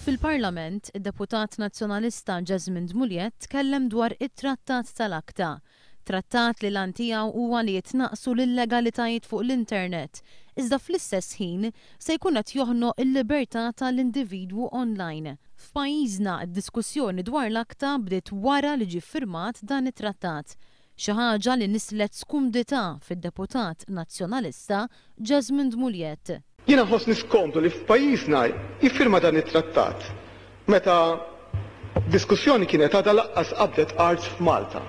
Fil-Parlament, id-deputat Nazzjonalista Jesmond Mugliett tkellem dwar it-Trattat tal-ACTA. Trattat li l-għan tiegħu huwa li jitnaqqsu l-illegalitajiet fuq l-internet, iżda fl-istess ħin se jkun qed joħnoq il-libertà tal-individwu online. F'pajjiżna, d-diskussjoni dwar l-ACTA bdiet wara li ġie ffirmat dan it-trattat. Xi ħaġa li nisslet skumdità fid-deputat Nazzjonalista Jesmond Mugliett. Jiena nħossni skomdu li f'pajjiżna jiffirma dan it-trattat meta diskussjoni kienet għadha laqqas qabdet art f'Malta.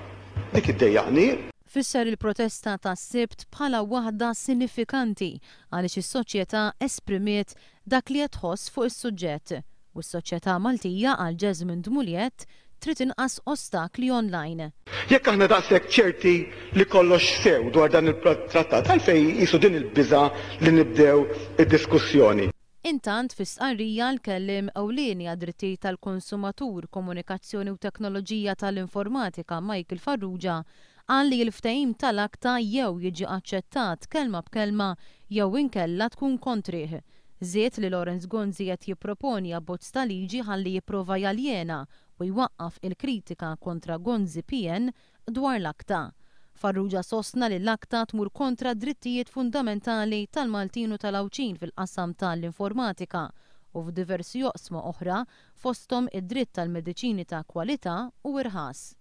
Dik iddejjaqni. Fisser il-protesta tas-Sibt bħala waħda sinifikanti għaliex is-soċjetà esprimiet dak li qed tħoss fuq is-suġġett. U s-soċjetà Maltija, qal Jesmond Mugliett, trid inqas ostakli online. Jekk aħna daqshekk ċerti li kollox sew dwar dan il-trattat, għalfejn qisu din il-biża' li nibdew id-diskussjoni? Intant, fi stqarrija, l-kelliem ewlieni għad-drittijiet tal-konsumatur, komunikazzjoni u teknoloġija tal-informatika Michael Farrugia qal li l-ftehim tal-ACTA jew jiġi aċċettat kelma b'kelma jew inkella tkun kontrih. Żied li Lawrence Gonzi qed jipproponi abbozz ta' liġi ħalli jipprova jaljena u jwaqqaf il-kritika kontra Gonzi PN dwar l-ACTA. Farrugia sostna li l-ACTA tmur kontra d-drittijiet fundamentali tal-Maltin u tal-Għawdxin fil-qasam ta' l-informatika u f'diversi oqsma oħra fosthom id-dritt għal mediċini ta' kwalità u irħas.